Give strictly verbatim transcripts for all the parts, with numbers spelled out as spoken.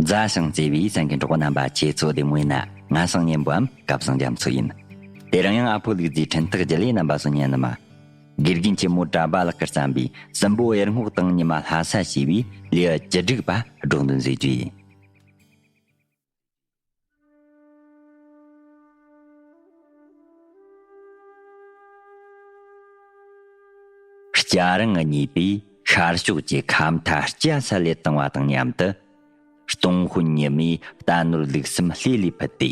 མཛའ་ཞིང་བརྩེ་བའི་གསན་མཁན་གྲོགས་པོ་རྣམ་པ། ཁྱེད་ཚོ་བདེ་མོ་ཡིན་ན། ང་སང་ཉན་པའམ་སྐལ་བཟང་རྒྱ་མཚོ་ཡིན། དེ་རིང་ཡང་ཨ་ཕོ་ལུག་རྫིའི་འཕྲིན་ཐག་བརྒྱུད་ལས་རྣམ་པ་ཚོ་ཉན་ནི་མ། དགེ་རྒན་ཆེན་མོ་གྲྭ་པ་ལགས་ཀྱིས་བརྩམས་པའི་སྲིན་པོ་གཡུ་རྔོག་དང་ཉི་མ་ལྷ་ས་ཞེས་པའི་ལེའུ་བཅུ་དྲུག་པ་སྒྲོག་འདོན་མཛད་རྒྱུ་ཡིན། སྐྱ་རེངས་གཉིས་པས་ཤར་ཕྱོགས་ཀྱི་ཁ་མཐའ་སྐྱ་ས་ལེ་བཏང་བ་དང་མཉམ་དུ། སྟོང་དཔོན་ཉི་མས་རྟ་ནོར་ལུག་གསུམ་ལྷེ་ལས་ཕུད་དེ།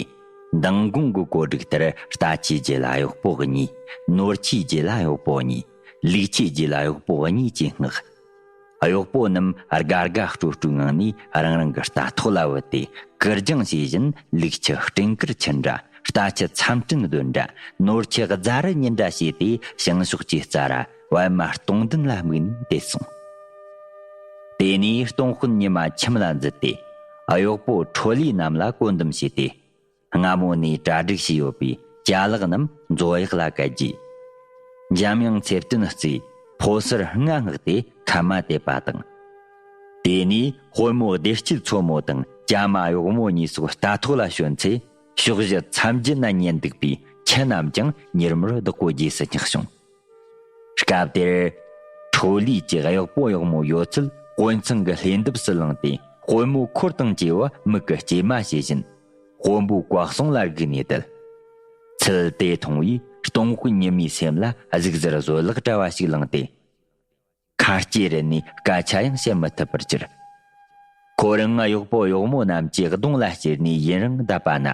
མདང་དགོང་གི་གོ་སྒྲིག་ལྟར་རྟ་ཆུའི་རྗེས་ལ་གཡོག་པོ་གཉིས། ནོར་ཆུའི་རྗེས་ལ་གཡོག་པོ་གཉིས། ལུག་ཆུའི་རྗེས་ལ་གཡོག་པོ་གཉིས་ཀྱིས་མངགས། གཡོག་པོ་རྣམས་དགའ་དགའ་སྤྲོ་སྤྲོའི་ངང་ནས་རང་རང་གི་རྟ་ཐོག་ལ་བུད་དེ། ཀིར་སྦྱང་བྱེད་བཞིན་ལུག་ཆུ་སྤྲིན་དཀར་ཆུ་འདྲ། རྟ་ཆུ་མཚམས་སྤྲིན་རྡོལ་འདྲ། ནོར་ཆུ་རྫ་རི་ཉིལ་འདྲ་བྱས་ཏེ། བྱང་ཕྱོགས་ཀྱི་རྩྭ་ར་པདྨ་སྟོང་ལྡན་ལ་དམིགས་ནས་བསྡད་སོང་། དེ་ནས་སྟོང་དཔོན་ཉི་མ་ཁྱིམ་ལ་འཛུལ་ཏེ། གཡོག་པོ་ཁྲོ་ལི་རྣམས་ལ་བཀོད་འདོམས་བྱས་ཏེ། སྔ་མོ་ནས་གྲ་སྒྲིག་བྱས་ཡོད་པའི་ཅ་ལག་རྣམས་མཛོ་གཡག་ལ་བཀལ་རྗེས། འཇམ་དབྱངས་ཚེ་བརྟན་གཙོས་ཕོ་གསར་ལྔ་མངགས་ཏེ་ཁལ་མ་དེད་པ་དང་། དེ་ནས་དཔོན་མོ་བདེ་སྐྱིད་མཚོ་མོ་དང་ཅ་མ་གཡོག་མོ་གཉིས་སོགས་རྟ་ཐོག་ལ་ཞོན་ཚེ། ཕྱོགས་བཞི་མཚམས་བརྒྱད་ན་ཉལ་འདུག་པའི་ཁྱི་རྣམས་ཀྱང་མྱུར་མོར་བདག་པོ་རྗེས་སུ་བསྙེགས་བྱུང་། སྐབས་དེར། ཁྲོ་ལིས་ཀྱི་གཡོག་པོ་གཡོག་མོ་ཡོད་ཚད་དཔོན་ཚང་གི་ལྷེ་འདབས་སུ་བླངས་ཏེ། དཔོན་མོ་འཁོར་དང་བཅས་པ་མིག་གི་སྐྱེལ་མ་བྱེད་བཞིན། དཔོན་པོའི་བཀའ་གསུང་ལ་བསྒུགས་ནས་བསྡད། ཚུལ་དེ་མཐོང་བས་སྟོང་དཔོན་ཉི་མའི་སེམས་ལ་གཟུགས་གཟེར་བཟོད་གླགས་བྲལ་བ་ཞིག་ལངས་ཏེ། ཁ་སྐྱེ་རུ་ནས་སྐད་ཆ་ཡང་བཤད་མི་ཐུབ་པར་གྱུར། ཁོ་རང་གཡོག་པོ་གཡོག་མོ་རྣམས་ཀྱི་གདོང་ལ་ཅེར་ནས་ཡུན་རིང་བསྡད་པ་ན།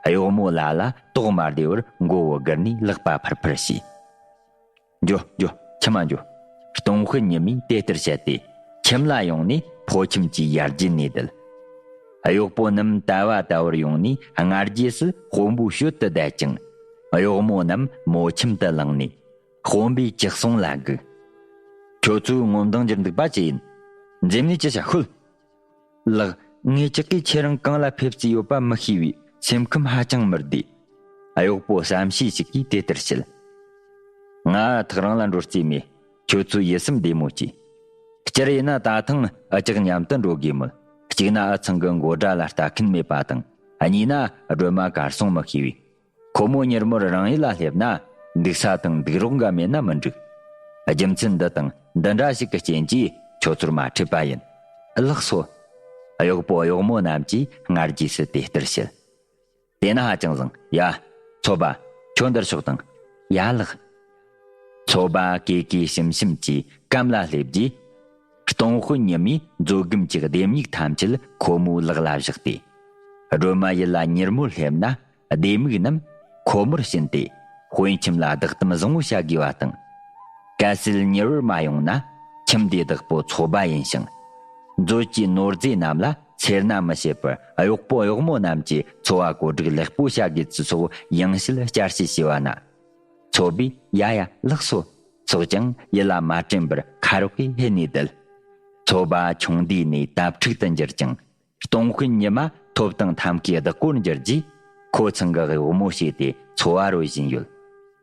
གཡོག་མོ་ལ་ལ་དོགས་མ་བདེ་བར་མགོ་བོ་སྒུར་ནས་ལག་པ་ཕུར་ཕུར་བྱས། འགྱོ་འགྱོ། ཁྱིམ་མ་འགྱོ། སྟོང་དཔོན་ཉི་མས་དེ་ལྟར་བཤད་དེ། ཁྱིམ་ལ་ཡོང་ནས་ཕོ་ཁྱིམ་གྱི་ཡར་རྒྱུད་ནས་བསྡད། གཡོག་པོ་རྣམས་ད་བ་ད་བར་ཡོང་ནས་སྔ་རྗེས་སུ་དཔོན་པོའི་ཞོལ་དུ་བསྡད་ཅིང་། གཡོག་མོ་རྣམས་མོ་ཁྱིམ་དུ་ལངས་ནས། དཔོན་པོའི་ཅི་གསུང་ལ་བསྒུགས། ཁྱོད་ཚོས་ངོ་མདངས་འགྱུར་འདུག་པ་ཅི་ཡིན། མཛེམ་ནས་ཅི་བྱ་ཤོད། ལགས། ངས་ཅི་གིས་ཁྱེད་རང་གང་ལ་ཕེབས་རྩིས་ཡོད་པ་མི་ཤེས་པས་སེམས་ཁམས་ཧ་ཅང་མི་བདེ། གཡོག་པོ་བསམ་ཤེས་ཤིག་གིས་དེ་ལྟར་བཤད། ང་ཐག་རིང་ལ་འགྲོ་རྩིས་མེད། ཁྱོད་ཚོས་ཡིད་སེམས་བདེ་མོ་གྱིས། སྤྱིར་ཡིན་ན་ད་ཐེངས་འུ་ཅག་མཉམ་དུ་འགྲོ་དགོས་མོད། གཅིག་ན་འུ་ཚང་གི་མགོ་དགྲ་ལ་ལྟ་མཁན་མེད་པ་དང་། གཉིས་ན་སྒྲོལ་མ་གར་སོང་མི་ཤེས་པས། ཁོ་མོ་མྱུར་མོར་རང་ཡུལ་ལ་སླེབས་ན། འདུག་ས་དང་འདུག་རོགས་འགའ་མེད་ན་མི་འགྲིག། རྒྱུ་མཚན་འདི་དང་འདི་འདྲ་ཞིག་གི་རྐྱེན་གྱིས་ཁྱོད་ཚོར་མ་འཕྲད་པ་ཡིན། ལགས་སོ། གཡོག་པོ་གཡོག་མོ་རྣམས་ཀྱིས་སྔར་རྗེས་སུ་དེ་ལྟར་བཤད། དེ་ན་ཧ་ཅང་བཟང་། ཡ། ཚོ་པ། ཁྱོད་འདིར་ཤོག་དང་། ཡ་ལགས། ཚོ་པ་གུས་གུས་ཞུམ་ཞུམ་གྱིས་གམ་ལ་སླེབས་རྗེས། སྟོང་དཔོན་ཉི་མས་མཛོད་སྒམ་གྱི་ལྡེ་མིག་ཐམས་ཅད་ཁོ་མོའི་ལག་ལ་བཞག་སྟེ། སྒྲོལ་མ་ཡུལ་ལ་མྱུར་མོར་སླེབས་ན། ལྡེ་མིག་རྣམས་ཁོ་མོར་བྱིན་ཏེ། དཔོན་ཁྱིམ་ལ་བདག་དམ་བཟང་བོ་བྱ་དགོས་པ་དང་། གལ་སྲིད་མྱུར་བར་མ་ཡོང་ན། ཁྱིམ་དེའི་བདག་པོ་ཚོ་པ་ཡིན་ཞིང་། མཛོད་ཀྱི་ནོར་རྫས་རྣམས་ལ་སེར་སྣ་མི་བྱེད་པར། གཡོག་པོ་གཡོག་མོ་རྣམས་ཀྱིས་འཚོ་བ་བཀོད་སྒྲིག་ལེགས་པོ་བྱ་དགོས་ཚུལ་སོགས་ཡང་བསྐྱར་བསྐྱར་བཤད་བྱས་པ་ན། ཚོ་པས་ཡ་ཡ་ལགས་སོ་སོགས་ཀྱང་ཡིད་ལ་མ་དྲན་པར་ཁ་རོག་གིས་ཧེ་ནས་བསྡད། ཚོ་པ་ཆུང་དུས་ནས་དྭ་ཕྲུག་ཏུ་འགྱུར་ཅིང་། སྟོང་དཔོན་ཉི་མ་ཐོབ་དང་ཐབས་མཁས་བདག་པོར་འགྱུར་རྗེས། ཁོ་ཚང་གི་གཡོག་མོ་བྱས་ཏེ་འཚོ་བ་རོལ་བཞིན་ཡོད།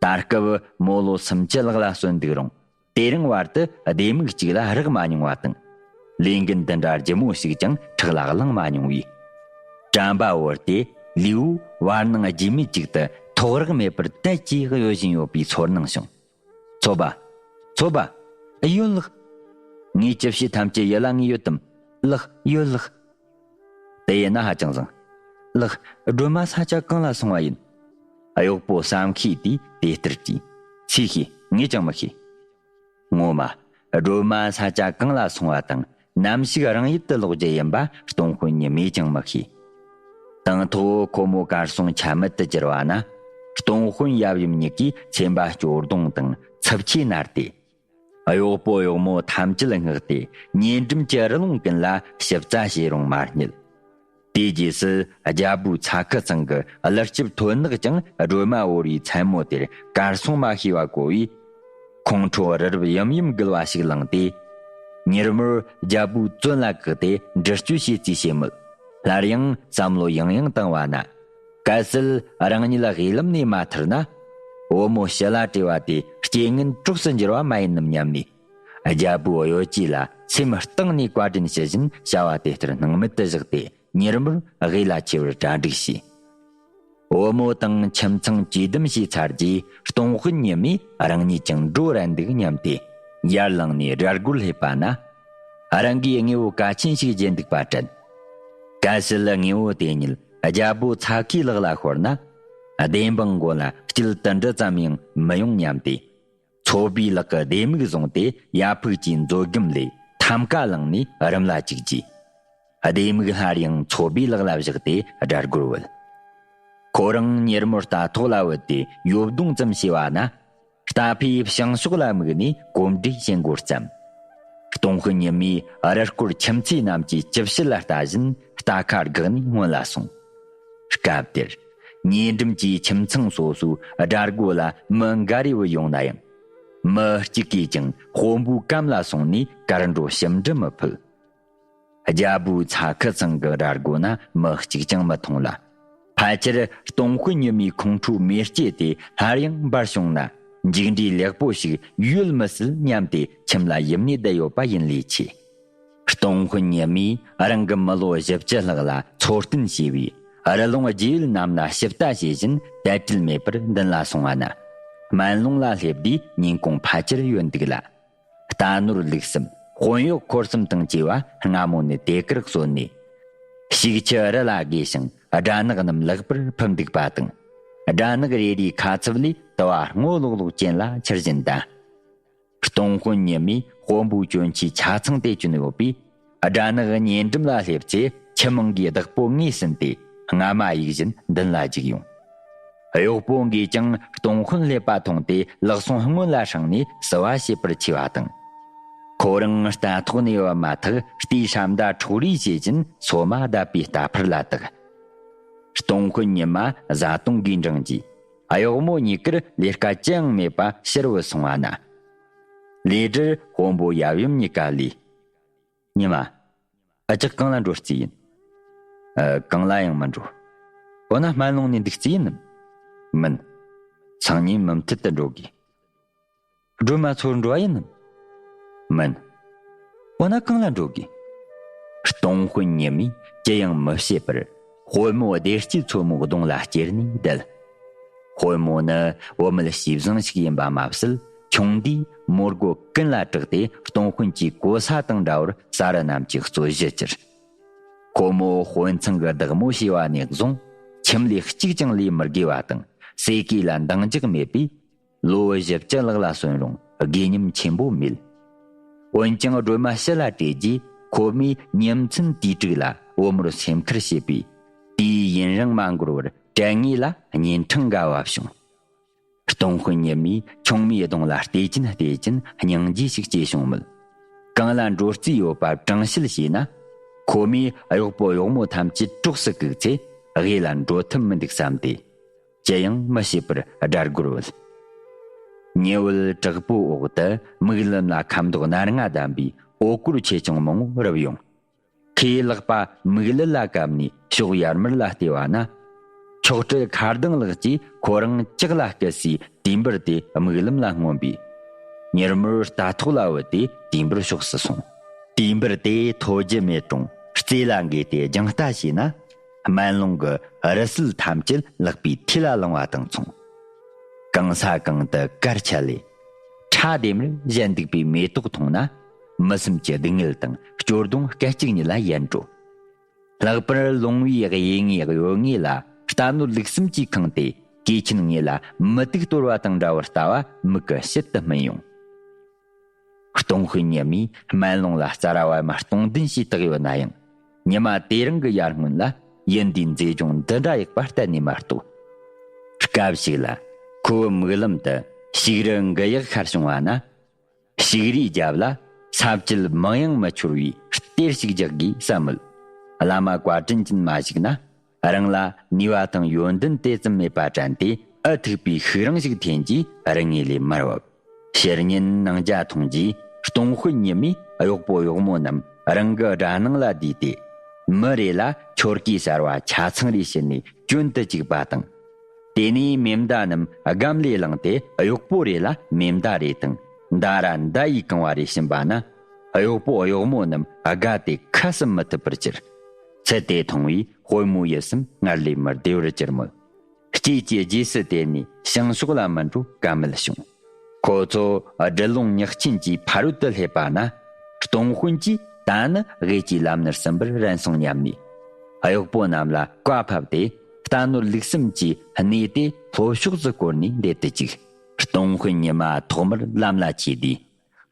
ད་སྐབས་མོ་ལོ་སུམ་ཅུ་ལྷག་ལ་སོན་འདུག་རུང་། དེ་རིང་བར་དུ་ལྡེ་མིག་གཅིག་ལ་རེག་མ་མྱོང་བ་དང་། ལས་འགན་འདི་འདྲ་ལྗིད་མོ་ཞིག་ཀྱང་ཕྲག་ལ་བླངས་མ་མྱོང་བས། དྲན་པ་བོར་ཏེ་ལུས་པོ་བར་སྣང་རྒྱུས་མེད་ཅིག་ཏུ་ཐོགས་རེག་མེད་པར་དལ་གྱིས་གཡོལ་བཞིན་ཡོད་པའི་ཚོར་སྣང་བྱུང་། ཚོ་པ། ཚོ་པ། ཡོད་ལགས། ངའི་ཅི་བྱེད་ཐམས་ཅད་ཡིད་ལ་ངེས་ཡོད་དམ། ལགས། ཡོད་ལགས། དེ་ཡིན་ན་ཧ་ཅང་བཟང་། ལགས། སྒྲོལ་མ་ས་ཆ་གང་ལ་སོང་བ་ཡིན། གཡོག་པོ་བསམ་ཤེས་དེས་དེ་ལྟར་དྲིས། སུས་ཤེས། ངས་ཀྱང་མི་ཤེས། ངོ་མ། སྒྲོལ་མ་ས་ཆ་གང་ལ་སོང་བ་དང་ནམ་ཞིག་རང་ཡུལ་དུ་ལོག་རྒྱུ་ཡིན་པ་སྟོང་དཔོན་ཉི་མས་ཀྱང་མི་ཤེས། དང་ཐོག་ཁོ་མོ་གར་སོང་ཆ་མེད་དུ་གྱུར་བ་ན། སྟོང་དཔོན་ཡབ་ཡུམ་གཉིས་ཀྱིས་ཚན་པ་སྐྱོ་གདུང་དང་འཚུབ་ཆས་མནར་ཏེ། གཡོག་པོ་གཡོག་མོ་ཐམས་ཅད་མངགས་ཏེ་ཉེ་འགྲམ་གྱི་རི་ཀླུང་ཀུན་ལ་ཞིབ་རྩད་བྱས་རུང་མ་རྙེད། དེའི་རྗེས་སུ་རྒྱལ་པོའི་ཚ་ཁུ་ཚང་གི་ཀླུ་སྐྱབས་མཐོན་ནག་ཀྱང་སྒྲོལ་མ་བོར་བའི་མཚན་མོ་དེར་གར་སོང་མ་ཤེས་པ་གོ་བས། ཁོང་ཁྲོ་རི་རབ་ཡུམ་ཡུམ་འགུལ་བ་ཞིག་ལངས་ཏེ། མྱུར་མོར་རྒྱལ་པོའི་བཙོན་ལ་བཀག་སྟེ་འདྲི་གཅོད་བྱེད་རྩིས་བྱས་མོད། སླར་ཡང་བསམ་བློ་ཡང་ཡང་བཏང་བ་ན། གལ་སྲིད་རང་ཉིད་ལ་དབུས་ལམ་ནས་མ་ཐར་ན། བུ་མོ་ཞི་ལ་བྲེལ་བ་དེ་རྐྱེན་ངན་གྲོགས་སུ་འགྱུར་བ་མ་ཡིན་ནམ་སྙམ་ནས། རྒྱལ་པོའི་གཡོ་ཇུས་ལ་སེམས་གཏིང་ནས་བཀའ་དྲིན་ཞུ་བཞིན་བྱ་བ་དེ་ལྟར་སྣང་མེད་དུ་བཞག་སྟེ། མྱུར་མོར་དབུས་ལ་ཆས་པར་གྲ་སྒྲིག་བྱས། བུ་མོ་དང་ཁྱིམ་ཚང་གྲོས་འདེམས་བྱས་ཚར་རྗེས། སྟོང་དཔོན་ཉི་མས་རང་ཉིད་ཀྱང་འགྲོ་རན་འདུག་སྙམ་སྟེ། ཡར་ལངས་ནས་ར་སྒོར་སླེབས་པ་ན། རང་གིས་དངོས་པོ་གལ་ཆེན་ཞིག་བརྗེད་འདུག་པ་དྲན། གལ་སྲིད་དངོས་པོ་དེ་ཉིད་རྒྱལ་པོ་ཚ་ཁའི་ལག་ལ་ཤོར་ན། བདེན་དཔང་མགོ་ལ་སྐྱིད་དུ་འདྲི་ཙམ་ཡང་མི་ཡོང་སྙམ་སྟེ། ཚོ་པའི་ལག་གི་ལྡེ་མིག་བཟུང་སྟེ། ཡ་ཕུག་གི་མཛོད་སྒམ་ལས་ཐམ་ཀ་བླངས་ནས་རུམ་ལ་བཅུག་རྗེས། ལྡེ་མིག་སླར་ཡང་ཚོ་པའི་ལག་ལ་བཞག་སྟེ་སྦྲ་སྒོར་བུད། ཁོ་རང་མྱུར་མོར་རྟ་ཐོག་ལ་བུད་དེ་ཡོབ་རྡུང་ཙམ་བྱས་པ་ན། རྟ་ཕོས་བྱང་ཕྱོགས་ལ་དམིགས་ནས་གོམ་འགྲོས་བྱེད་འགོ་བརྩམས། སྟོང་དཔོན་ཉི་མས་རི་སྐོར་ཁྱིམ་མཚེས་རྣམས་ཀྱི་ཅི་བྱེད་ལ་ལྟ་བཞིན་རྟ་ཁ་བཀག་ནས་སྔོན་ལ་སོང་། སྐབས་དེར། ཉེ་འགྲམ་གྱི་ཁྱིམ་ཚང་སོ་སོའི་སྦྲ་སྒོ་ལ་མི་འགའ་རེ་བུད་ཡོང་ན་ཡང་། མི་གཅིག་གིས་ཀྱང་དཔོན་པོའི་གམ་ལ་སོང་ནས་གར་འགྲོ་ཞིབ་འདྲི་མི་ཕོད། རྒྱལ་པོའི་ཚ་ཁུ་ཚང་གི་སྦྲ་སྒོ་ན་མི་གཅིག་ཀྱང་མི་མཐོང་ལ། ཕལ་ཆེར་སྟོང་དཔོན་ཉི་མའི་ཁོང་ཁྲོའི་མེ་ལྕེ་དེ་སླར་ཡང་འབར་བྱུང་ན། མཇུག་འབྲས་ལེགས་པོ་ཞིག་ཡོད་མི་སྲིད་སྙམ་སྟེ་ཁྱིམ་ལ་ཡིབ་ནས་བསྡད་ཡོད་པ་ཡིན་ལས་ཆེ། སྟོང་དཔོན་ཉི་མས་རང་གི་མི་ལོ་བཞི་བཅུ་ལྷག་ལ་འཚོ་རྟེན་བྱས་པའི་རི་ལུང་རྗེ་ཡུལ་རྣམས་ལ་ཞིབ་ལྟ་བྱེད་བཞིན་དལ་བྲེལ་མེད་པར་མདུན་ལ་སོང་བ་ན། སྨན་ལུང་ལ་སླེབས་དུས་ཉིན་གུང་ཕལ་ཆེར་ཡོལ་འདུག་ལ། རྟ་ནོར་ལུག་གསུམ། དཔོན་གཡོག་འཁོར་གསུམ་དང་བཅས་པ་སྔ་མོ་ནས་དེ་གར་གསོན་ནས། ཞིག་ཆུ་རི་ལ་བརྒལ་ཞིང་སྦྲ་ནག་རྣམས་ལེགས་པར་ཕུབ་འདུག་པ་དང་། སྦྲ་ནག་རེ་རེའི་ཁ་ཚབ་ལས་དུ་བ་སྔོ་ལོག་ལོག་ཅན་ལ་འཕྱུར་བཞིན་གདའ། སྟོང་དཔོན་ཉི་མས་དཔོན་པོའི་གྱོན་ཆས་ཆ་ཚང་དེ་གྱོན་ཡོད་པས། སྦྲ་ནག་ཉེ་འགྲམ་ལ་སླེབས་ཚེ་ཁྱི་མང་གིས་བདག་པོ་ངོས་ཟིན་ཏེ་རྔ་མ་གཡུག་བཞིན་མདུན་ལ་རྒྱུགས་ཡོང་། གཡོག་པོ་འགས་ཀྱང་སྟོང་དཔོན་སླེབས་པ་མཐོང་སྟེ་ལག་ཟུང་སྔོན་ལ་བསྲིངས་ནས་བསུ་བ་བྱེད་པར་མཆིས་པ་དང་། ཁོ་རང་རྟ་ཐོག་ནས་བབས་མ་ཐག་རྟའི་ཧྲམ་མདའ་འཕྲོག་རེས་བྱེད་བཞིན་སོ་མ་བརྡབས་པའི་རྟ་ཕར་ལ་བཏགས། སྟོང་དཔོན་ཉི་མ་བཟའ་བཏུང་གིས་འགྲངས་རྗེས། གཡོག་མོ་གཉིས་ཀར་ལས་ཀ་ཅི་ཡང་མེད་པ་ཕྱིར་བུད་སོང་བ་ན། ལས་སྒྲུར་དཔོན་པོ་ཡབ་ཡུམ་གཉིས་ཀ་ལས། ཉི་མ། ཨ་ཅག་གང་ལ་འགྲོ་རྩིས་ཡིན། ཨ། གང་ལ་ཡང་མི་འགྲོ། འོ་ན་སྨན་ལུང་ནས་འདུག་རྩིས་ཡིན་ནམ། མིན། སང་ཉིན་མུ་མཐུད་དུ་འགྲོ་དགོས། སྒྲོལ་མ་ཚོར་འགྲོ་བ་ཡིན་ནམ། མིན། འོ་ན་གང་ལ་འགྲོ་དགོས། སྟོང་དཔོན་ཉི་མས་ཅི་ཡང་མི་བཤད་པར། དཔོན་མོ་བདེ་སྐྱིད་མཚོ་མོའི་གདོང་ལ་ཅེར་ནས་བསྡད། དཔོན་མོ་ནི་བུད་མེད་ཞེ་བཟང་ཞིག་ཡིན་པ་མ་ཟད། ཆུང་དུས་མོ་རྒོད་ཀུན་ལ་སྐྲག་སྟེ་སྟོང་དཔོན་གྱི་གོ་ས་དང་འདྲ་བར་ཟ་རུ་རྣམས་ཀྱི་རྩོད་གཞི་གྱུར། ཁོ་མོ་དཔོན་ཚང་གི་བདག་མོ་བྱས་པ་ནས་བཟུང་། ཁྱིམ་ལས་གཅིག་ཀྱང་ལས་མི་དགོས་པ་དང་ཟས་གོས་ལ་འདང་རྒྱག་མེད་པས། ལོ་བཞི་བཅུ་ལྷག་ལ་སོན་རུང་དགོས་ཉམས་ཆེན་པོ་མེད། འོན་ཀྱང་སྒྲོལ་མ་ཕྱི་ལ་བྲོས་རྗེས། ཁོ་མོས་ཉིན་མཚན་དུས་དྲུག་ལ་བུ་མོར་སེམས་ཁུར་བྱས་པས། དུས་ཡུན་རིང་མ་འགོར་བར་དྲན་ངེས་ལ་གཉེན་འཕྲང་འགའ་བབས་བྱུང་། སྟོང་དཔོན་ཉི་མས་ཆུང་མའི་གདོང་ལ་བལྟས་ཀྱིན་བལྟས་ཀྱིན་སྙིང་རྗེ་ཞིག་སྐྱེས་བྱུང་མོད། གང་ལ་འགྲོ་རྩིས་ཡོད་པ་དྲང་བཤད་བྱས་ན། ཁོ་མོས་གཡོག་པོ་གཡོག་མོ་ཐམས་ཅད་གྲོགས་སུ་བཀུག་ཚེ་དབུས་ལ་འགྲོ་ཐུབ་མི་འདུག་བསམ་སྟེ། ཅི་ཡང་མི་བྱེད་པར་སྦྲ་སྒོར་བུད། ཉི་འོད་དྲག་པོའི་འོག་ཏུ་མིག་ལམ་ལ་ཁ་མདོག་སྣ་ལྔ་ལྡན་པའི་འོད་གོར་ཆེ་ཆུང་མང་པོ་རུབ་ཡོང་། ཁོས་ལག་པ་མིག་ལུ་ལ་བཀབ་ནས་ཕྱོགས་ཡར་མར་ལ་བལྟས་པ་ན། མཆོག་སྤྲུལ་མཁའ་ལྡིང་ལགས་ཀྱིས་ཁོ་རང་ལྕགས་ལ་བརྐུས་སའི་དུས་འབུར་དེ་མིག་ལམ་ལ་མངོན་པས། མྱུར་མོར་རྟ་ཐོག་ལ་བུད་དེ་དུས་འབུར་ཕྱོགས་སུ་སོང་། དུས་འབུར་དེ་ཐོ་ཅི་མེད་རུང་རྩེ་ལ་འགོས་ཏེ་རྒྱང་ལྟ་བྱས་ན། སྨན་ལུང་གི་རི་སུལ་ཐམས་ཅད་ལག་པའི་མཐིལ་ལ་ལང་བ་དང་མཚུངས། གང་ས་གང་དུ་གར་ཆད་ལས། ཁྲ་ལྡེམ་ར་བཞད་འདུག་པའི་མེ་ཏོག་མཐོང་ན། མི་སེམས་ཀྱི་སྡུག་བསྔལ་དང་སྐྱོ་གདུང་སྐད་ཅིག་ཉིད་ལ་ཡལ་འགྲོ། ལྷག་པར་ལུང་བའི་གཡས་ངོས་གཡོན་ངོས་ལ་རྟ་ནོར་ལུག་གསུམ་གྱིས་ཁེངས་ཏེ། གོས་ཆེན་ངོས་ལ་མུ་ཏིག་གཏོར་བ་དང་འདྲ་བར་ལྟ་བ་མིག་གི་དཔྱིད་དུ་སྨིན་ཡོང་། སྟོང་དཔོན་ཉི་མས་སྨན་ལུང་ལ་རྩ་ར་བ་མ་སྟོང་ལྡན་ཞེས་བཏགས་ཡོད་ན་ཡང་། ཉི་མ་དེ་རིང་གི་ཡར་སྔོན་ལ་ཡུལ་འདིའི་མཛེས་ལྗོངས་འདི་འདྲ་ཡག་པ་གཏན་ནས་མ་རྟོགས། སྐབས་ཤིག་ལ་ཁོའི་མིག་ལམ་དུ་ཞིག་རལ་མགོ་གཡག་ཤར་བྱུང་བ་ན། ཞིག་རལ་རྒྱབ་ལ་ས་བཅད་མང་ཡང་མི་འཆོར་བའི་གཏེར་ཞིག་རྒྱག་དགོས་བསམ་མོད། བླ་མ་བཀའ་དྲིན་ཅན་མ་ཞིག་ན། རང་ལ་ནུས་པ་དང་ཡོན་ཏན་དེ་ཙམ་མེད་པ་དྲན་ཏེ། ཨ་ཐུག་པའི་ཤུགས་རིང་ཞིག་འཐེན་རྗེས་རི་ངོས་ལས་མར་བབས། ཕྱི་ཉིན་ནངས་ཇ་འཐུང་རྗེས་སྟོང་དཔོན་ཉི་མས་གཡོག་པོ་གཡོག་མོ་རྣམས་རང་གི་སྦྲ་ནང་ལ་བསྡུས་ཏེ། མི་རེ་ལ་ཆོར་གོས་གསར་བ་ཆ་ཚང་རེ་བྱིན་ནས་གྱོན་དུ་བཅུག་པ་དང་། དེ་ནས་མེ་མདའ་རྣམས་སྒམ་ལས་བླངས་ཏེ་གཡོག་པོ་རེ་ལ་མེ་མདའ་རེ་དང་ མདའ་ར་མདའ་ཡིས་གང་བ་རེ་བྱིན་པ་ན། གཡོག་པོ་གཡོག་མོ་རྣམས་དགའ་སྟེ་ཁ་ཟུམ་མི་ཐུབ་པར་གྱུར། ཚུལ་དེ་མཐོང་བས་དཔོན་མོའི་ཡིད་སེམས་སྔར་ལས་མི་བདེ་བར་གྱུར་མོད། སྐྱེས་ཀྱི་རྗེས་སུ་དེད་ནས་བྱང་ཕྱོགས་ལ་མི་འགྲོ་ཀ་མེད་བྱུང་། ཁོ་ཚོ་སྦྲུལ་ལུང་ཉག་ཆེན་གྱི་ཕ་རོལ་དུ་སླེབས་པ་ན། སྟོང་དཔོན་གྱིས་ད་ནི་དབུས་ཀྱི་ལམ་ནས་ཟིན་པར་རན་སོང་སྙམ་ནས། གཡོག་པོ་རྣམས་ལ་བཀའ་ཕབ་སྟེ། རྟ་ནོར་ལུག་གསུམ་གྱིས་གནས་དེ་ལྷོ་ཕྱོགས་སུ་བསྐོར་ནས་འདེད་དུ་བཅུག། སྟོང་དཔོན་ཉི་མ་ཐོག་མར་ལམ་ལ་ཆས་དུས།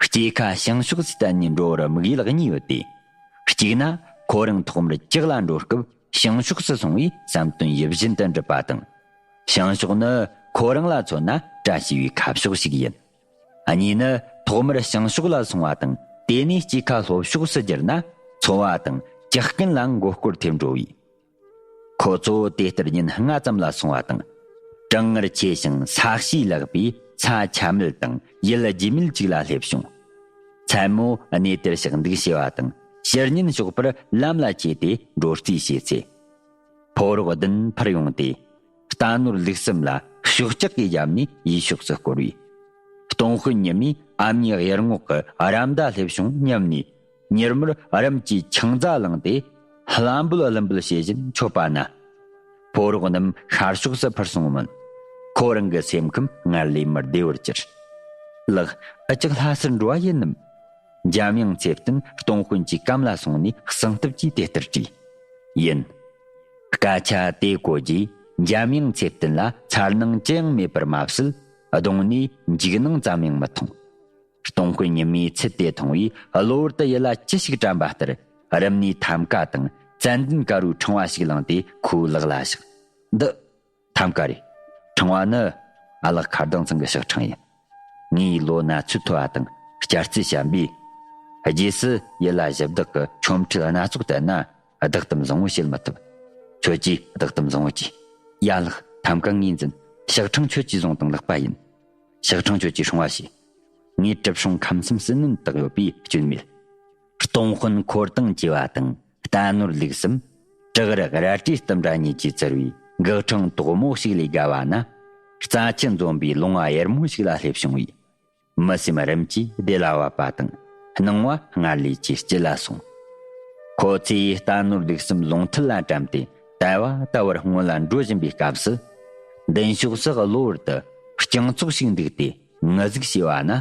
སྐྱེས་ཁ་བྱང་ཕྱོགས་སུ་བསྟན་ནས་འགྲོ་བར་དམིགས་ཡུལ་གཉིས་ཡོད་དེ། གཅིག་ན་ཁོ་རང་ཐོག་མར་ཇག་ལ་འགྲོ་སྐབས་བྱང་ཕྱོགས་སུ་སོང་བས་བསམ་དོན་ཡིད་བཞིན་དུ་འགྲུབ་པ་དང་། བྱང་ཕྱོགས་ནི་ཁོ་རང་ལ་མཚོན་ན་བཀྲ་ཤིས་པའི་ཁ་ཕྱོགས་ཤིག་ཡིན། གཉིས་ནི་ཐོག་མར་བྱང་ཕྱོགས་ལ་སོང་བ་དང་། དེ་ནས་སྐྱེས་ཁ་ལྷོ་ཕྱོགས་སུ་བསྒྱུར་ན་འཚོ་བ་དང་ཇག་རྐུན་ལ་མགོ་སྐོར་ཐེབས་འགྲོ་བས། ཁོ་ཚོ་དེ་ལྟར་ཉིན་ལྔ་ཙམ་ལ་སོང་བ་དང་། གྲང་ངར་ཆེ་ཞིང་ས་གཤིས་ལེགས་པས་ས་ཆ་མེད་དང་ཡུལ་ལྗིད་མེད་ཅིག་ལ་སླེབས་བྱུང་། མཚན་མོ་གནས་དེར་ཞག་འདུག་བྱས་པ་དང་། ཕྱི་ཉིན་ཞོགས་པར་ལམ་ལ་ཆས་ཏེ་འགྲོ་རྩིས་བྱས་ཚེ། ཕོ་རོག་བདུན་འཕུར་ཡོང་སྟེ། རྟ་ནོར་ལུག་གསུམ་ལ་ཤོག་ལྕགས་ཀྱིས་བརྒྱབ་ནས་ཡུལ་ཕྱོགས་སུ་བསྐོར་བས། སྟོང་དཔོན་ཉི་མས་ཨ་མྱེས་གཡུ་རྔོག་གི་ར་མདའ་སླེབས་བྱུང་སྙམ་ནས། མྱུར་མོར་རམ་གྱི་ཆང་རྫ་བླངས་ཏེ། ཧ་ལམ་འབུལ་ཧ་ལམ་འབུལ་བྱེད་བཞིན་མཆོད་པ་ན། ཕོ་རོག་རྣམས་ཤར་ཕྱོགས་སུ་འཕུར་སོང་མོད། ཁོ་རང་གི་སེམས་ཁམས་སྔར་ལས་མི་བདེ་བར་གྱུར། ལགས། ཨ་ཅག་ལྷ་སར་འགྲོ་བ་ཡིན་ནམ། འཇམ་དབྱངས་ཚེ་བརྟན་སྟོང་དཔོན་གྱི་གམ་ལ་སོང་ནས་གསང་ཐབས་ཀྱིས་དེ་ལྟར་དྲིས། ཡིན། སྐད་ཆ་དེ་གོ་རྗེས་འཇམ་དབྱངས་ཚེ་བརྟན་ལ་མཚར་སྣང་ཅི་ཡང་མེད་པར་མ་ཟད། གདོང་ནས་འཇིགས་སྣང་ཙམ་ཡང་མི་མཐོང་། སྟོང་དཔོན་ཉི་མའི་ཚུལ་དེ་མཐོང་བས་གློ་བུར་དུ་ཡིད་ལ་ཅི་ཞིག་དྲན་པ་ལྟར། རུམ་ནས་ཐམ་ཀ་དང་ཙན་དན་དཀར་པོའི་ཕྲེང་བ་ཞིག་བླངས་ཏེ་ཁོའི་ལག་ལ་བཞག། འདི་ཐམ་ཀ་རེད། ཕྲེང་བ་ནི་ཨ་ལགས་མཁར་ལྡིང་ཚང་གི་ཕྱག་ཕྲེང་ཡིན། ངའི་ལོ་ན་ཚོད་མཐོ་བ་དང་སྐྱ་རྩལ་ཞན་པས། རྗེས་སུ་ཡིད་ལ་ཞུ་བདག་གི་ཆོ་འཕྲུལ་སྣ་ཚོགས་བསྟན་ན། བདག་གཏམ་བཟང་བོ་བྱེད་མི་ཐུབ། ཁྱོད་ཀྱིས་བདག་གཏམ་བཟང་བོ་གྱིས། ཡ་ལགས། ཐམ་ཀ་ངས་འཛིན། ཕྱག་ཕྲེང་ཁྱོད་ཀྱིས་བཟུང་དང་ལག་པ་ཡིན། ཕྱག་ཕྲེང་ཁྱོད་ཀྱིས་སྲུང་བ་བྱས། ངས་གྲིབ་སྲུང་ཁམས་གསུམ་ཟིལ་གནོན་བཏགས་ཡོད་པས་སྐྱོན་མེད། སྟོང་དཔོན་འཁོར་དང་བཅས་པ་དང་རྟ་ནོར་ལུག་གསུམ། བྲག་རི་རལ་གྲིའི་ལྟུམ་དྲ་གཉིས་ཀྱིས་བཙིར་བའི་འགག་འཕྲང་དོག་མོ་ཞིག་ལས་བརྒལ་བ་ན། རྩྭ་ཆུ་འཛོམས་པའི་ལུང་བ་གཡེར་མོ་ཞིག་ལ་སླེབས་བྱུང་བས། མི་སེམས་རིམ་གྱིས་བདེ་ལ་བབ་པ་དང་སྣང་བ་སྔར་ལས་ཇེ་སྐྱིད་ལ་སོང་། ཁོ་ཚོས་རྟ་ནོར་ལུག་གསུམ་ལུང་ཐུལ་ལ་བཀྲམ་སྟེ་དལ་བ་དལ་བར་སྔོན་ལ་འགྲོ་བཞིན་པའི་སྐབས་སུ། མདུན་ཕྱོགས་སུ་གློ་བུར་དུ་རྐྱང་ཚོགས་ཤིག་འདུག་སྟེ་ངུ་ཟུག་བྱས་པ་ན།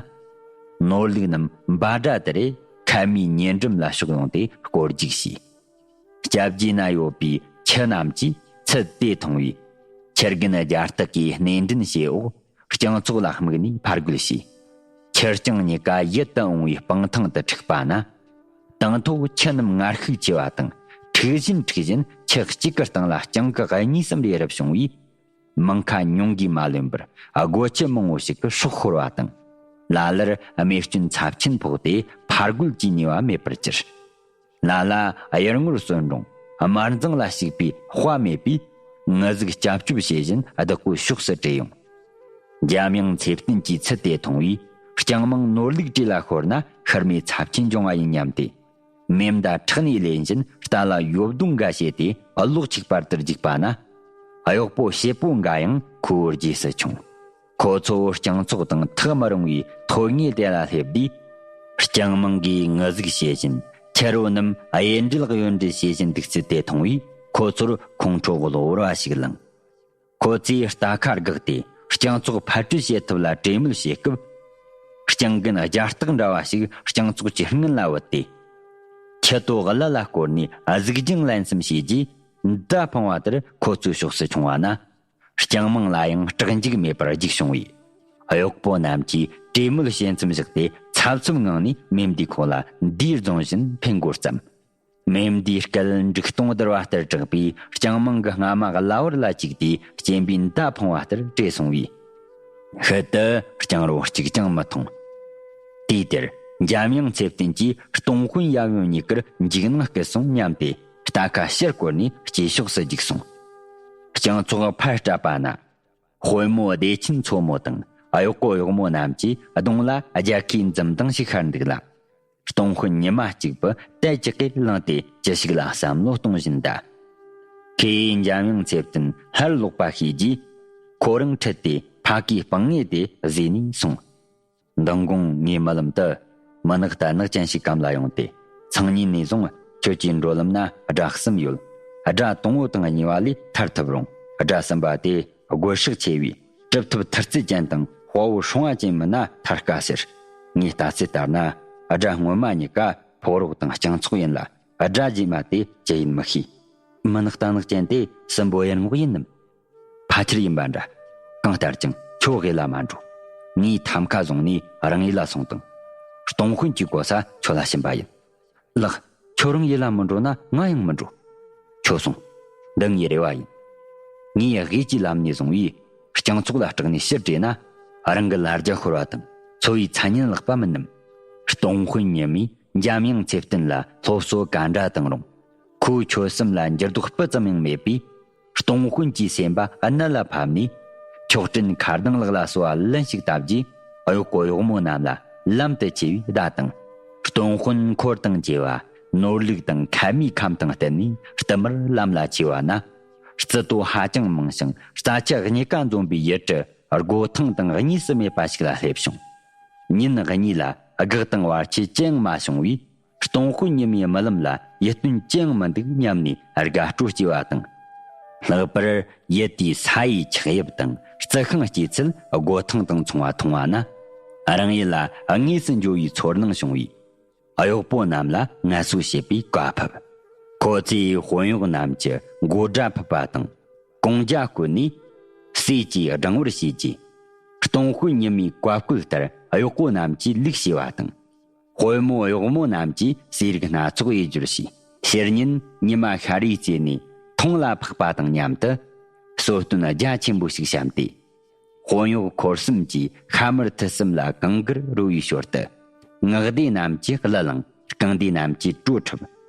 ནོར་ལུག་རྣམས་འབའ་སྒྲ་དེ་རེ་ཁ་མིའི་ཉེ་འགྲམ་ལ་ཕྱོགས་ཡོང་སྟེ་སྐོར་རྒྱུག་བྱས། སྐྱབས་རྗེས་ན་ཡོད་པའི་ཁྱི་རྣམས་ཀྱིས་ཚུལ་དེ་མཐོང་བས། ཁྱི་རྒན་རྒྱ་སྟག་གིས་སྣེ་འདྲེན་བྱས་འོག་རྐྱང་ཚོགས་ལ་དམིགས་ནས་ཕར་རྒོལ་བྱས། ཁྱི་རྐྱང་གཉིས་ཀ་ཡིད་དུ་འོང་བའི་སྤང་ཐང་དུ་འཁྲིགས་པ་ན། དང་ཐོག་ཁྱི་རྣམས་ངར་ཤུགས་ཆེ་བ་དང་། འཁྲིག་བཞིན་འཁྲིག་བཞིན་ཁྱི་གཅིག་གི་སྟེང་ལ་རྐྱང་གི་གཉིས་སམ་རེ་རུབ་བྱུང་བས། མིང་ཁ་ཉུང་གིས་མ་ལོན་པར་སྒོ་ཁྱི་མང་བོ་ཞིག་གི་སྲོག་ཤོར་བ་དང་། ལ་ལར་རྨས་སྐྱོན་ཚབས་ཆེན་ཕོག་སྟེ་ཕར་རྒོལ་གྱི་ནུས་པ་མེད་པར་གྱུར། ལ་ལ་གཡུར་ངོར་གསོན་རུང་དམར་འཛིང་ལ་ཞུགས་པའི་དཔའ་མེད་པས། ངུ་ཟུག་སྐྱབས་བཅོལ་བྱེད་བཞིན་བདག་པོའི་ཕྱོགས་སུ་བྲོས་ཡོང་། འཇམ་དབྱངས་ཚེ་བརྟན་གྱིས་ཚུལ་དེ་མཐོང་བས། རྐྱང་མིང་ནོར་ལུག་བྲོས་ལ་ཤོར་ན་ཤི་རྨས་ཚབས་ཆེན་འབྱུང་བ་ཡིན་སྙམ་སྟེ། མེ་མདའ་ཕྲག་ནས་ལེན་བཞིན་རྟ་ལ་ཡོབ་རྡུང་འགའ་བྱས་ཏེ་གློག་འཁྱུག་པར་དུ་རྒྱུག་པ་ན། གཡོག་པོ་བྱེད་པོ་འགའ་ཡང་ཁོའི་རྗེས་སུ་མཆོང་། ཁོ་ཚོ་རྐྱང་ཚོགས་དང་ཐག་མི་རིང་བའི་ཐོད་རྔའི་སྡེ་ལ་སླེབས་དུས། རྐྱང་མིང་གིས་ངུ་ཟུག་བྱེད་བཞིན་ཁྱི་རོ་རྣམས་གཡས་འགྲེལ་གཡོན་འགྲེལ་བྱེད་བཞིན་འདུག་ཚུལ་དེ་མཐོང་བས། ཁོ་ཚོར་ཁོང་ཁྲོ་གློ་བུར་བ་ཞིག་ལངས། ཁོ་ཚོས་རྟ་ཁ་བཀག་སྟེ་རྐྱང་ཚོགས་ཕར་སྤྲོད་བྱེད་ཐབས་ལ་གྲོས་མོལ་བྱེད་སྐབས། རྐྱང་རྒན་རྒྱ་སྟག་འདྲ་བ་ཞིག་རྐྱང་ཚོགས་ཀྱི་སྔུན་ལ་བུད་དེ། ཁྱི་ཏོ་གླུ་ལ་བསྐོར་ནས་གཟིག་རྒྱང་ལན་གསུམ་བྱས་རྗེས། མདའ་འཕང་བ་ལྟར་ཁོ་ཚོའི་ཕྱོགས་སུ་མཆོང་བ་ན། རྐྱང་མིང་ལ་ཡང་སྐྲག་འཇིགས་མེད་པར་རྒྱུགས་བྱུང་བས། གཡོག་པོ་རྣམས་ཀྱིས་གྲོས་མོལ་བྱེད་མཚམས་བཞག་སྟེ་འཚབ་འཚུབ་ངང་ནས་མེ་མདའི་ཁོག་ལ་མདའི་རྫོང་བཞིན་འཕེན་འགོ་བརྩམས། མེ་མདའི་སྐད་འབྲུག་སྟོང་བརྡར་བ་ལྟར་གྲགས་པས། རྐྱང་མིང་གི་རྔ་མ་གླ་བུར་ལ་བཅུག་སྟེ་སྐྱེན་པའི་མདའ་འཕང་བ་ལྟར་བྲོས་སོང་བས། ཤུལ་དུ་རྐྱང་རོ་གཅིག་ཀྱང་མི་མཐོང་། དུས་དེར་འཇམ་དབྱངས་ཚེ་བརྟན་གྱིས་སྟོང་དཔོན་ཡབ་ཡུམ་གཉིས་ཀར་འཇིགས་སྣང་སྐུལ་སོང་སྙམ་སྟེ། རྟ་ཁ་ཕྱིར་བསྐོར་ནས་སྐྱེས་ཕྱོགས་སུ་རྒྱུགས་སོང་། རྐྱང་ཚོགས་ཕར་སྤྲད་པ་ན། དཔོན་མོ་བདེ་ཆེན་མཚོ་མོ་དང་གཡོག་པོ་གཡོག་མོ་རྣམས་ཀྱིས་གདོང་ལ་རྒྱལ་ཁའི་འཛུམ་མདངས་ཤིག་ཤར་འདུག་ལ། སྟོང་དཔོན་ཉི་མ་གཅིག་པུ་དལ་གྱི་སྐད་ལངས་ཏེ་ཅི་ཞིག་ལ་བསམ་བློ་གཏོང་བཞིན་གདའ། ཁོས་འཇམ་དབྱངས་ཚེ་བརྟན་སླར་ལོག་པ་ཤེས་རྗེས། ཁོ་རང་ཁྲིད་དེ་ཕ་གིའི་སྤང་ངེས་དེ་བཟོས་ནས་སོང་། མདང་དགོང་ངའི་རྨི་ལམ་དུ། མི་ནག་རྟ་ནག་ཅན་ཞིག་གམ་ལ་ཡོང་སྟེ། སང་ཉིན་ནས་བཟུང་ཁྱོད་ཀྱི་འགྲོ་ལམ་ན་དགྲ་གསུམ་ཡོད། དགྲ་དང་བོ་དང་གཉིས་པ་ལས་ཐར་ཐུབ་རུང་། དགྲ་གསུམ་པ་དེ་རྒོད་སྲེག་ཆེ་བས། གྲུབ་ཐོབ་ཐུར་རྩེ་ཅན་དང་དཔའ་བོ་སྲུང་བ་ཅན་མིན་ན་ཐར་དཀའ་ཟེར། ངའི་ལྟ་ཚུལ་ལྟར་ན། དགྲ་སྔོན་མ་གཉིས་ཀ་ཕོག་རོགས་དང་རྐྱང་ཚོགས་ཡིན་ལ། དགྲ་རྗེས་མ་དེ་ཅི་ཡིན་མི་ཤེས། མི་ནག་རྟ་ནག་ཅན་དེ་སྲིན་པོ་ཡར་ངོགས་ཡིན་ནམ། ཕལ་ཆེར་ཡིན་པ་འདྲ། གང་ལྟར་ཀྱང་ཁྱོད་དབུས་ལ་མ་འགྲོ། ངས་ཐམ་ཁ་བཟུང་ནས་རང་ཡུལ་ལ་སོང་དང་། སྟོང་དཔོན་གྱི་གོ་ས་ཁྱོད་ལ་བྱིན་པ་ཡིན། ལགས། ཁྱོད་རང་ཡུལ་ལ་མི་འགྲོ་ན་ང་ཡང་མི་འགྲོ། ཁྱོད་སོང་། འདི་ངའི་རེ་བ་ཡིན། ངས་དབུས་ཀྱི་ལམ་ནས་བཟུང་བའི་རྐྱང་ཚོགས་ལ་སྐྲག་ནས་ཕྱིར་བྲོས་ན། རང་གི་ལ་རྒྱ་ཤོར་བ་དང་འཚོ་བའི་མཚན་སྙན་བརླག་པ་མིན་ནམ། སྟོང་དཔོན་ཉི་མས་འཇམ་དབྱངས་ཚེ་བརྟན་ལ་སློབ་གསོ་ག་འདྲ་བཏང་རུང་། ཁོའི་ཆོད་སེམས་ལ་འགྱུར་ལྡོག་སྤུ་ཙམ་ཡང་མེད་པས། སྟོང་དཔོན་གྱི་སེམས་པ་གནད་ལ་ཕབ་ནས། མཆོག་སྤྲིན་མཁའ་ལྡིང་ལག་ལ་གསོལ་བ་ལན་ཞིག་བཏབ་རྗེས། གཡོག་པོ་གཡོག་མོ་རྣམས་ལ་ལམ་དུ་ཆས་པའི་བརྡ་དང་། སྟོང་དཔོན་འཁོར་དང་བཅས་པ་ནོར་ལུག་དང་ཁལ་མའི་ཁམས་དང་བསྟུན་ནས་བསྟུད་མར་ལམ་ལ་ཆས་པ་ན། རྩི་ཏོ་ཧ་ཅང་མང་ཞིང་རྩྭ་ཆུ་རྙེད་དཀའ་འཛོམས་པའི་ཡུལ་གྲུ་སྒོ་ཐང་དང་གཉིས་སུ་མེད་པ་ཞིག་ལ་སླེབས་བྱུང་། ཉིན་གཉིས་ལ་སྒེག་དང་བར་ཆད་ཅི་ཡང་མ་བྱུང་བས། སྟོང་དཔོན་ཉི་མའི་རྨི་ལམ་ལ་ཡིད་རྟོན་ཅི་ཡང་མི་འདུག་སྙམ་ནས་དགའ་སྤྲོ་སྐྱེ་བ་དང་། ལྷག་པར་ཡུལ་དེའི་ས་ཡི་ཆགས་དབྱིབས་དང་རྩི་ཤིང་སྐྱེ་ཚུལ་སྒོ་ཐང་དང་མཚུངས་པ་མཐོང་བ་ན། རང་ཡུལ་ལ་དངོས་སུ་འགྱོ་བའི་ཚོར་སྣང་བྱུང་བས། གཡོག་པོ་རྣམས་ལ་ངལ་གསོ་བྱེད་པའི་བཀའ་ཕབ། ཁོ་ཚོས་དཔོན་གཡོག་རྣམས་ཀྱི་མགོ་སྒྲ་ཕུད་པ་དང་། གོང་རྒྱ་བསྐོལ་ནས་ཟས་ཀྱིས་སྦྲང་བར་བྱས་རྗེས། སྟོང་དཔོན་ཉི་མའི་བཀའ་བཀོད་ལྟར་གཡོག་པོ་རྣམས་ཀྱིས་ལུག་བྱས་པ་དང་། དཔོན་མོ་གཡོག་མོ་རྣམས་ཀྱིས་ཟས་རིགས་སྣ་ཚོགས་དབྱེ་སྦྱོར་བྱས། ཕྱི་ཉིན་ཉི་མ་ཤར་བའི་རྩེ་ནས་མཐོངས་ལ་འཕགས་པ་དང་མཉམ་དུ་གསོལ་སྟོན་རྒྱ་ཆེན་པོ་ཞིག་བཤམས་ཏེ། དཔོན་གཡོག་འཁོར་གསུམ་གྱིས་ཤ་མར་ཐུད་གསུམ་ལ་གང་དགར་རོལ་བའི་ཞོར་དུ། སྔགས་སྡེ་རྣམས་ཀྱིས་གླུ་བླངས། རྐང་སྡེ་རྣམས་ཀྱིས་བྲོ་འཁྲབ།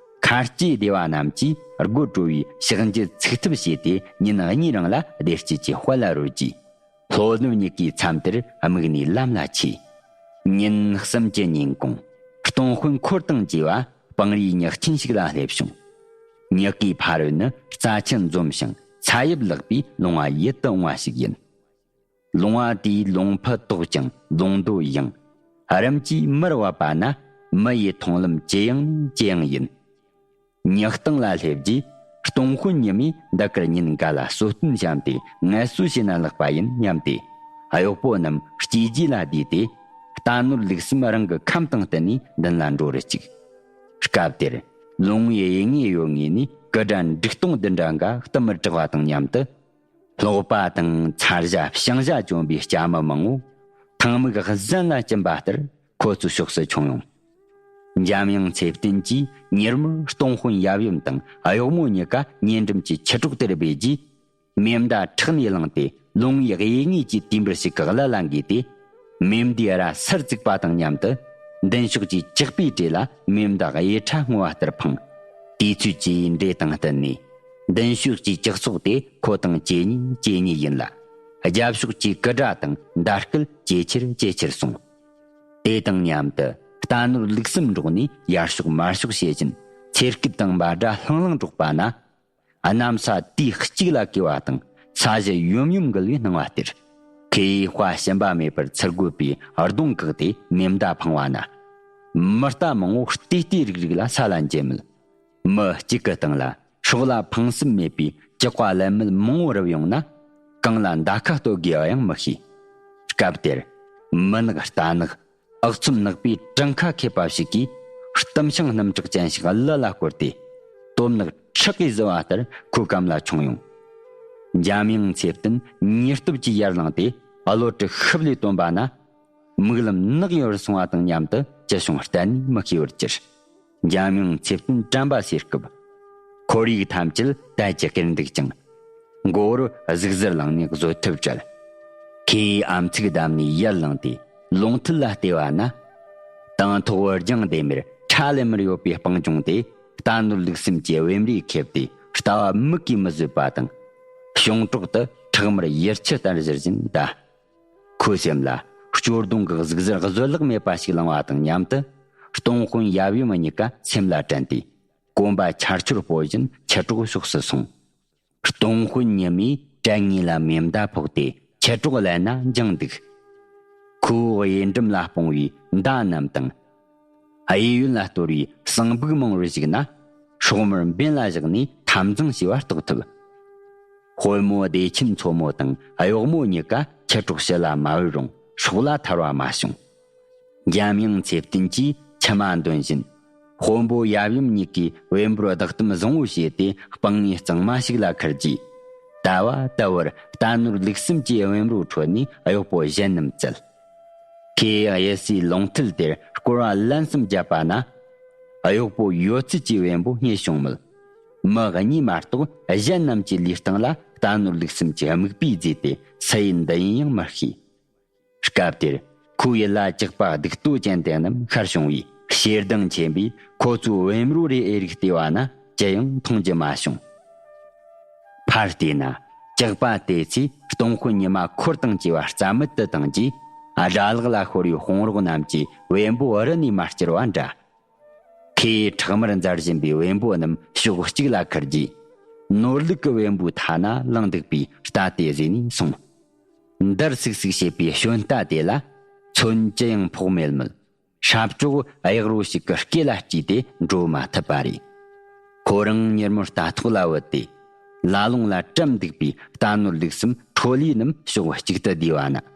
ཁ་སྐྱེས་སྡེ་བ་རྣམས་ཀྱིས་དགོད་བྲོ་བའི་ཕྱག་མཇལ་ཚིག་ཐབས་བྱས་ཏེ་ཉིན་གཉིས་རིང་ལ་བདེ་སྐྱིད་ཀྱི་དཔལ་ལ་རོལ་རྗེས། ལྷོ་ནུབ་གཉིས་ཀའི་མཚམས་དེར་དམིགས་ནས་ལམ་ལ་ཆས། ཉིན་གསུམ་གྱི་ཉིན་གུང་། སྟོང་དཔོན་འཁོར་དང་བཅས་པ་སྤང་རིའི་ཉག་ཆེན་ཞིག་ལ་སླེབས་བྱུང་། ཉག་གི་ཕ་རོལ་ནི་རྩྭ་ཆུ་འཛོམས་ཤིང་ས་དབྱིབས་ལེགས་པའི་ལུང་བ་ཡིད་དུ་འོང་བ་ཞིག་ཡིན། ལུང་བ་དེའི་ལུང་ཕུ་དོག་ཅིང་ལུང་མདོ་ཡངས། རིམ་གྱིས་མར་བབས་པ་ན་མི་ཡི་མཐོང་ལམ་ཇེ་ཡངས་ཇེ་ཡངས་ཡིན། ཉག་སྟེང་ལ་སླེབས་རྗེས་སྟོང་དཔོན་ཉི་མས་འདི་གར་ཉིན་འགའ་ལ་གསོལ་སྟོན་བཤམས་ཏེ་ངལ་གསོ་བྱས་ན་ལེགས་པ་ཡིན་སྙམ་སྟེ། གཡོག་པོ་རྣམས་སྐྱེས་རྗེས་ལ་བསྡུས་ཏེ། རྟ་ནོར་ལུག་གསུམ་རང་གི་ཁམས་དང་བསྟུན་ནས་མདུན་ལ་འགྲོ་རུ་བཅུག། སྐབས་དེར་ལུང་བའི་གཡས་ངོས་གཡོན་ངོས་ནས་སྐུ་དགྲ་འབྲུག་སྟོང་བདུན་འདྲ་འགའ་བསྟུད་མར་གྲགས་པ་དང་མཉམ་དུ། ལྷོག་པ་དང་ཚ་ཞ་བྱང་ཞ་གྱོན་པའི་སྐྱ་མི་མང་བོ་ཐང་མིག་གཟན་ལ་བཅིངས་པ་ལྟར་ཁོ་ཚོའི་ཕྱོགས་སུ་མཆོང་ཡོང་། འཇམ་དབྱངས་ཚེ་བརྟན་གྱིས་མྱུར་མོར་སྟོང་དཔོན་ཡབ་ཡུམ་དང་གཡོག་མོ་གཉིས་ཀ་ཉེ་འགྲམ་གྱི་ཆུ་གྲོག་དེར་སྦས་རྗེས། མེ་མདའ་ཕྲག་ནས་བླངས་ཏེ་ལུང་བའི་གཡས་ངོས་ཀྱི་དུས་འབུར་ཞིག་གི་བརླ་ལ་འགོས་ཏེ། མེ་མདའི་རྭ་སར་བཙུགས་པ་དང་མཉམ་དུ། མདུན་ཕྱོགས་ཀྱི་ཇག་པའི་གྲས་ལ་མེ་མདའ་གཡུ་ཁྲ་སྔོ་བ་ལྟར་འཕངས། དུས་ཚོད་ཀྱི་འགྲོས་དང་བསྟུན་ནས། མདུན་ཕྱོགས་ཀྱི་ཇག་ཚོགས་དེ་ཁོ་དང་ཇེ་ཉེ་ཇེ་ཉེ་ཡིན་ལ། རྒྱབ་ཕྱོགས་ཀྱི་སྐུ་དགྲ་དང་མདའ་སྐད་ཇེ་ཆེར་ཇེ་ཆེར་སོང་། དེ་དང་མཉམ་དུ་རྟ་ནོར་ལུག་གསུམ་འདྲོགས་ནས་ཡར་ཤོག་མར་ཤོག་བྱེད་བཞིན་ཚེ་སྐད་དང་འབའ་སྒྲ་ལྷང་ལྷང་སྒྲོག་པ་ན། གནམ་ས་དུས་གཅིག་ལ་གས་པ་དང་ས་གཞི་ཡོམ་ཡོམ་འགུལ་བའི་སྣང་བ་སྟེར། ཁོས་དཔའ་ཞུམ་པ་མེད་པར་ཚུར་རྒོལ་བའི་གདོང་བཀག་སྟེ་མེ་མདའ་འཕང་བ་ན། མི་རྟ་མང་བོ་ལྟེ་ལྟེ་རིག་རིག་ལ་ས་ལ་འགྱེལ་མོད། མི་གཅིག་གི་སྟེང་ལ་སྲོག་ལ་ཕངས་སེམས་མེད་པའི་ཇག་པ་ཀླད་མེད་མང་བོ་རུབ་ཡོང་ན། གང་ལ་མདའ་ཁ་གཏོད་དགོས་པ་ཡང་མི་ཤེས། སྐབས་དེར་མི་ནག་རྟ་ནག་ཨག་ཚོམ་ནག་པོའི་བྲང་ཁ་མཁས་པ་ཞིག་གིས་གཏུམ་ཤིང་སྣུམ་ཁྲག་ཅན་ཞིག་གླུ་ལ་བསྐོར་ཏེ། སྟོབས་ནག་ཁྲག་གིས་བཟི་བ་ལྟར་ཁོའི་གམ་ལ་མཆོང་ཡོང་། འཇམ་དབྱངས་ཚེ་བརྟན་ཉེ་སྟོབས་ཀྱིས་ཡར་ལངས་ཏེ་གློ་གྲོས་ཤུབས་ལས་བཏོན་པ་ན། མིག་ལམ་ནག་ཡོར་སོང་བ་དང་མཉམ་དུ་ཅི་བྱུང་གཏན་ནས་མི་ཤེས་པར་གྱུར། འཇམ་དབྱངས་ཚེ་བརྟན་དྲན་པ་སེལ་སྐབས། ཁོར་ཡུག་ཐམས་ཅད་དལ་གྱིས་བསྐྱུར་འདུག་ཅིང་། མགོ་བོར་གཟུགས་གཟེར་ལངས་ནས་བཟོད་ཐབས་བྲལ། ཁོས་ཨམ་ཚིག་བསྡམས་ནས་ཡར་ལངས་ཏེ་ལོང་མཐིལ་ལ་བལྟས་པ་ན། དང་ཐོག་རྒྱང་ལྡེམ་མེར་ཁྲ་ལེམ་མེར་ཡོད་པའི་སྤང་ལྗོངས་དེ་རྟ་ནོར་ལུག་གསུམ་གྱི་བེམ་རིས་ཁེབས་ཏེ་ལྟ་བ་མིག་གིས་མི་བཟོད་པ་དང་། གཤོང་སྒྲོག་ཏུ་ཁྲག་དམར་ཡུར་ཆུ་ལྟར་བཞུར་བཞིན་གདའ། ཁོའི་སེམས་ལ་སྐྱོ་གདུང་གི་གཟུགས་གཟེར་བཟོད་གླགས་མེད་པ་ཞིག་ལངས་པ་དང་མཉམ་དུ། སྟོང་དཔོན་ཡབ་ཡུམ་གཉིས་ཀ་སེམས་ལ་དྲན་ཏེ། གོམ་པ་ཆར་ཆུར་སྤོ་བཞིན་ཆུ་གྲོག་ཕྱོགས་སུ་སོང་། སྟོང་དཔོན་ཉི་མས་གྲལ་ངོས་ལ་མེ་མདའ་ཕོག་སྟེ་ཆུ་གྲོག་ཀླད་ན་འགྱིང་འདུག། ཕོ་བོ་གཡས་འགྲམ་ལ་སྤུངས་པའི་མདའ་རྣམས་དང་། གཡས་གཡོན་ལ་གཏོར་བའི་ཟངས་བུག་མང་བོར་བཞུགས་ན། སྲོག་དམར་འབེན་ལ་བཞག་ནས་འཐབ་འཛིང་བྱས་པ་རྟོགས་ཐུབ། དཔོན་མོ་བདེ་ཆེན་མཚོ་མོ་དང་གཡོག་མོ་གཉིས་ཀ་ཁྱི་གྲོག་ཕྱི་ལ་མ་བུད་རུང་སྲོག་ལ་ཐར་བ་མ་བྱུང་། འཇམ་དབྱངས་ཚེ་བརྟན་གྱིས་མཆི་མ་འདོན་བཞིན། དཔོན་པོ་ཡབ་ཡུམ་གཉིས་ཀྱིས་བེམ་པོར་བདག་དམ་བཟང་བོ་བྱས་ཏེ་སྤང་ངའི་གཙང་མ་ཞིག་ལ་ཁུར་རྗེས། ད་བ་ད་བར་རྟ་ནོར་ལུག་གསུམ་གྱིས་བེམ་པོའི་ཁྲོད་ནས་གཡོག་པོ་གཞན་རྣམས་བཙལ། ཁོས་གཡུལ་སའི་ལུང་མཐིལ་དེར་སྐོར་བ་ལན་གསུམ་བརྒྱབ་པ་ན། གཡོག་པོ་ཡོད་ཚད་ཀྱི་བེམ་པོ་རྙེད་བྱུང་མོད། མི་གཉིས་མ་གཏོགས་གཞན་རྣམས་ཀྱི་ལུས་སྟེང་ལ་རྟ་ནོར་ལུག་གསུམ་གྱི་རྨིག་པས་བརྫིས་ཏེ་སུ་ཡིན་འདི་ཡིན་ཡང་མི་ཤེས། སྐབས་དེར་ཁོའི་ཡུལ་ལ་ཇག་པ་གདུག་རྟོག་ཅན་དེ་རྣམས་ཤར་བྱུང་བས་ཞེ་སྡང་ཆེན་པོས་ཁོ་ཚོའི་བེམ་རོ་རེ་ཨེ་རིག་བལྟས་པ་ན་ཅི་ཡང་མཐོང་རྒྱུ་མ་བྱུང་། ཕར་བལྟས་ན་ཇག་པ་དེ་ཚོས་སྟོང་དཔོན་ཉི་མ་འཁོར་དང་བཅས་པ་རྩ་མེད་དུ་བཏང་རྗེས། དགྲ་ལག་ལ་ཤོར་བའི་དཔུང་རོགས་རྣམས་ཀྱིས་བེམ་པོ་རི་ནས་མར་བསྐྱུར་བ་འདྲ། ཁོས་ཁྲག་དམར་འཛར་བཞིན་པའི་བེམ་པོ་རྣམས་ཕྱོགས་གཅིག་ལ་ཁུར་རྗེས། ནོར་ལུག་གི་བེམ་པོའི་མཐའ་ན་ལངས་འདུག་པའི་རྟ་དེ་བཟོས་ནས་སོང་། འདར་སིག་སིག་བྱེད་པའི་ཞོན་རྟ་དེ་ལ་མཚོན་ཅི་ཡང་ཕོག་མེད་མོད། སྲབ་ཅོག་གཡག་རོ་ཞིག་གི་སྐེ་ལ་དཀྲིས་ཏེ་འགྲོ་མ་ཐུབ་པ་རེད། ཁོ་རང་མྱུར་མོར་རྟ་ཐོག་ལ་བུད་དེ། ལ་ལུང་ལ་བཀྲམ་འདུག་པའི་རྟ་ནོར་ལུག་གསུམ་ཁྲོ་ལིའི་རྣམས་ཕྱོགས་གཅིག་ཏུ་བསྡུས་པ་ན།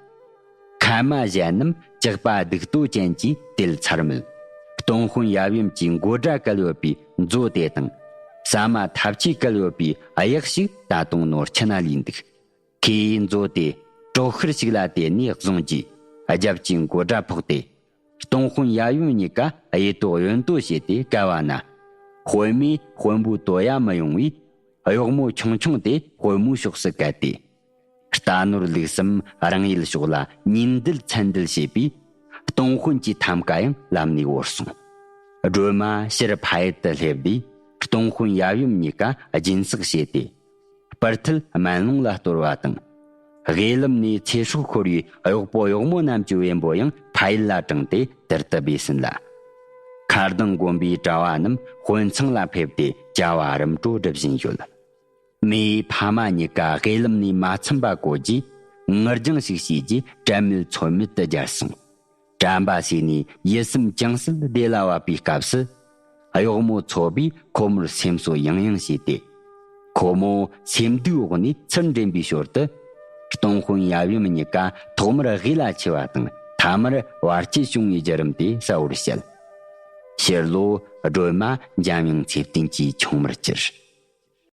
ཁལ་མ་གཞན་རྣམས་ཇག་པ་གདུག་རྟོག་ཅན་གྱིས་དེད་ཚར་མོད། སྟོང་དཔོན་ཡབ་ཡུམ་གྱི་མགོ་སྒྲ་བཀལ་ཡོད་པའི་མཛོ་དེ་དང་། ཟ་མ་ཐབས་ཆས་བཀལ་ཡོད་པའི་གཡག་ཞིག་ད་དུང་ནོར་ཁྱི་ན་ལུས་འདུག་ཁོས་མཛོ་དེ་གྲོག་ཤུར་ཞིག་ལ་དེད་ནས་བཟུང་རྗེས་རྒྱབ་ཀྱི་མགོ་སྒྲ་ཕོག་སྟེ། སྟོང་དཔོན་ཡབ་ཡུམ་གཉིས་ཀ་གཡས་ཏོག་གཡོན་ཏོག་བྱས་ཏེ་བཀལ་བ་ན། དཔོན་མོས་དཔོན་པོའི་དོ་ཡ་མི་ཡོང་བས། གཡོག་མོ་ཆུང་ཆུང་དེ་དཔོན་མོའི་ཕྱོགས་སུ་བཀལ་ཏེ། རྟ་ནོར་ལུག་གསུམ་རང་ཡུལ་ཕྱོགས་ལ་ཉིན་འདུལ་མཚན་འདུལ་བྱས་པས། སྟོང་དཔོན་གྱི་ཐམ་ཀ་ཡང་ལམ་ནས་བོར་སོང་། སྒྲོལ་མ་ཕྱིར་ཕ་ཡུལ་དུ་སླེབས་དུས་སྟོང་དཔོན་ཡབ་ཡུམ་གཉིས་ཀ་སྦྱིན་སྲེག་བྱས་ཏེ། སྤུར་ཐལ་སྨན་ལུང་ལ་གཏོར་བ་དང་། དབུས་ལམ་ནས་ཚེ་སྲོག་ཤོར་བའི་གཡོག་པོ་གཡོག་མོ་རྣམས་ཀྱི་བེམ་པོ་ཡང་ཕ་ཡུལ་ལ་དྲངས་ཏེ་དིར་དུ་སྦས་ཟིན་ལ། མཁར་ལྡིང་དགོན་པའི་གྲྭ་བ་རྣམས་དཔོན་ཚང་ལ་ཕེབས་ཏེ་བྱ་བ་རིམ་གྲོ་སྒྲུབ་བཞིན་ཡོད། མོས་ཕ་མ་གཉིས་ཀ་དབུས་ལམ་ནས་མ་ཚིམ་པ་གོ་རྗེས་ངུ་སྦྱང་ཞིག་བྱས་རྗེས་དྲན་མེད་ཚོར་མེད་དུ་གྱར་སོང་། དྲན་པ་སོས་ནས་ཡིད་སེམས་ཅུང་ཟད་བདེ་ལ་བབ་པའི་སྐབས་སུ། གཡོག་མོ་ཚོ་པས་ཁོ་མོར་སེམས་གསོ་ཡང་ཡང་བྱས་ཏེ། ཁོ་མོ་སེམས་སྡུག་འོག་ནས་ཚུར་འདྲེན་པའི་ཞོར་དུ། སྟོང་དཔོན་ཡབ་ཡུམ་གཉིས་ཀ་ཐོག་མར་དབུས་ལ་ཆས་པ་དང་མཐའ་མར་བར་ཆད་བྱུང་བའི་བརྒྱུད་རིམ་དེ་གསལ་བོར་བཤད། ཕྱིར་ལོ་སྒྲོལ་མ་འཇམ་དབྱངས་ཚེ་བརྟན་གྱི་ཆུང་མར་གྱུར།